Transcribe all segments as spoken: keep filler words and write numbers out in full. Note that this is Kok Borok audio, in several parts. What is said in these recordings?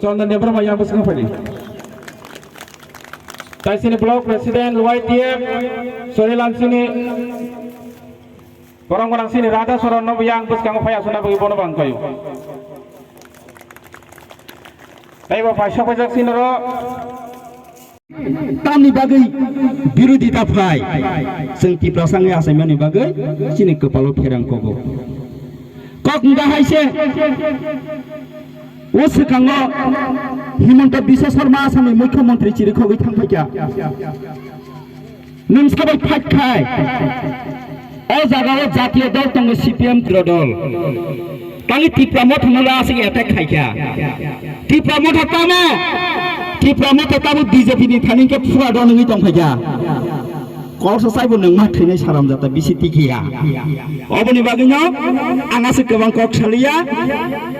Chondon Debbarma yang bwskango phaidi. Tai sini block president Y T F Sorilan sini borong borong sini Radha Soron no yang bwskango phai asuna bagwi bono bang kayo. Tai bo paisa pajak sini ro. Tamni bagwi birodita phai, chwng Tiprasa wngwi achaimani bagwi chini kwpalo pherang kogo. Kok wngkha hai se, o swkango Himanta Biswa Sarma Assamni Mukhyamantri chirikhogwi thangphaikha. Nwng sabai phaikhai, o jagao jatiyo dol tongo, C P M Tigro dol. Tangwi Tipra Motha no aswk attack khaikha. Tipra Motha tamo? Tipra Motha tamo B J P ni thani khe phura do nungwi tongphaikha. Kok sa saibo nungma thwinai saram jata bisi tikhiya. Oboni bagwino ang aswk kwbang kok saliya.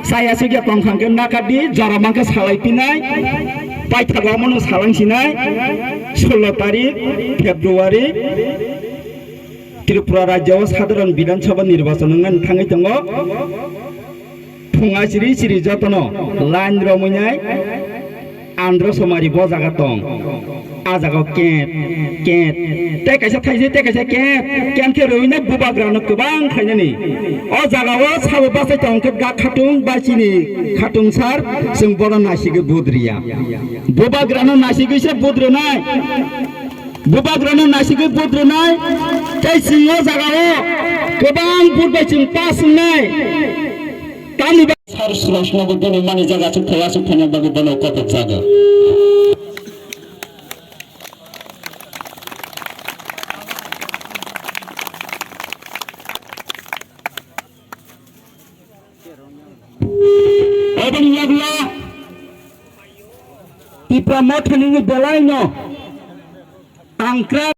Saya sugya tongthang khe nakadi, jora mankhe salai pinai. Paithago omono salang sinai. Sullo tarik February. Tripura rajyo o sadharon Bidhan Sabha nirbachon wngna thangwi tongo. Phung achiri chiri jotono line romwi nai Andhra Somari bo jaga tong. A jaga o ket, ket. Tei kaisa thaisi, tei kaisa ket. Ket khe rwi nai bubagra no kwbang khainani. O jaga o sabo bachai tong khe ga khatung bai chini khatung sar chwng bono naisigwi vote riya. Bubagra no naisigwi se vote rwnai. Bubagrano naisigwi vote rwnai, tei chwng o jagao kwbang vote bai chwng pass wngnai. Tamni ba-, sar srosno bo bini mani jaga aswk thai, aswk thaina bagwi bono kothok jago. Oboni yagla Tipra Mothani ni belai no ang kra